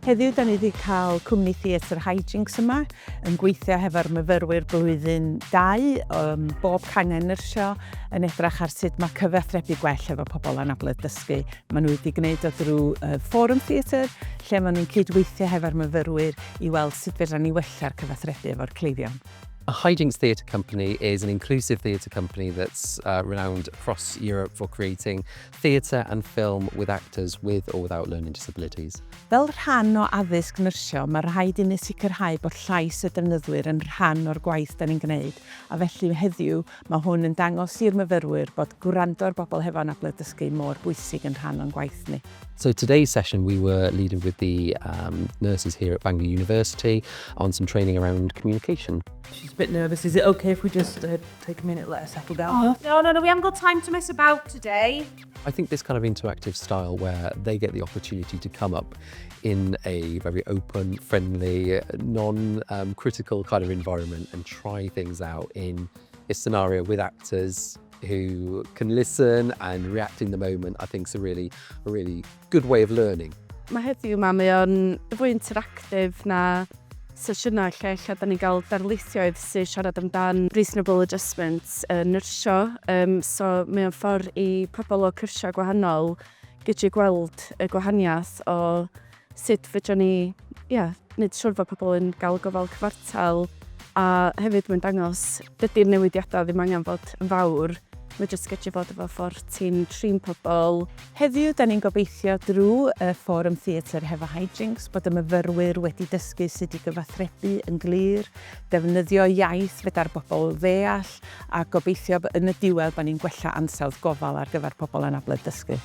Heddiw da ni wedi cael cwmni theatr Hijinx yma yn gweithio hefo'r myfyrwyr blwyddyn 2 um, bob cangen nyrsio yn edrach ar sut mae cyfathrebu gwell efo pobl anabledd dysgu. Maen nhw wedi gwneud o drwy Fforwm Theatr lle maen nhw'n cydweithio hefo'r myfyrwyr i weld sut fedra ni wella'r cyfathrebu efo'r cleifion. Hijinx Theatre Company is an inclusive theatre company that's renowned across Europe for creating theatre and film with actors with or without learning disabilities. Fel rhan o addysg nyrsio, mae rhaid i ni sicrhau bod llais y defnyddwyr yn rhan o'r gwaith da ni'n gwneud, a felly heddiw mae hwn yn dangos i'r myfyrwyr bod gwrando ar bobl hefo anabledd dysgu mor bwysig yn rhan o'n gwaith ni. So today's session we were leading with the nurses here at Bangor University on some training around communication. She's a bit nervous. Is it okay if we just take a minute, let her settle down? Oh, no, no, no, we haven't got time to mess about today. I think this kind of interactive style where they get the opportunity to come up in a very open, friendly, non-critical kind of environment and try things out in a scenario with actors who can listen and react in the moment, I think is a really good way of learning. Mae heddiw yma, mae o'n fwy interactive na sesiynau lle da ni'n gael darlithioedd sy'n siarad amdan reasonable adjustments nyrsio. So mae o'n ffordd i pobl o cyrsiau gwahanol gydru gweld y gwahaniaeth o sut fedra ni, ia, wneud siŵr fod pobl yn gael gofal cyfartal, a hefyd mae'n dangos dydy'r newidiadau ddim angen fod yn fawr. Mae jyst gallu fod efo ffordd ti'n trin pobl. Heddiw, da ni'n gobeithio drwy y Fforwm Theatr hefo Hijinx bod y myfyrwyr wedi dysgu sut i gyfathrebu yn glir, defnyddio iaith feda'r bobl ddeall, a gobeithio yn y diwedd bod ni'n gwella ansawdd gofal ar gyfer pobl anabledd dysgu.